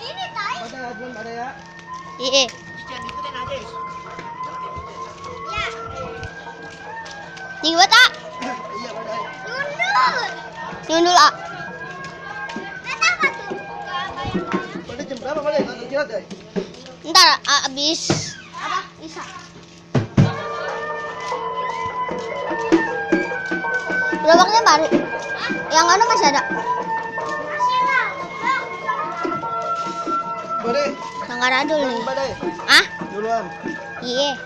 Ini tay. Ada ya? Iya. Ya. Nih buat ah. Iya, ada. Nyundul ah. Pada jam berapa balik? Kira deh. Ntar abis apa? Bisa. Gerobaknya baru. Yang anu masih ada. Balik. Yang ada dulu nih. Badai. Ah? Duluan. Iya.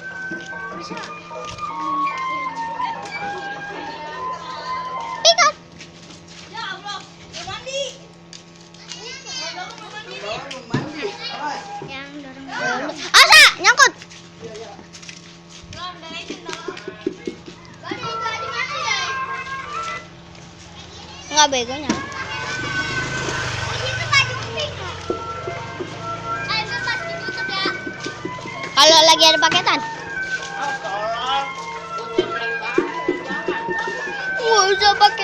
Ikan. Asa, nyangkut. Enggak begonya. Kalau lagi ada paketan. Nggak usah pakai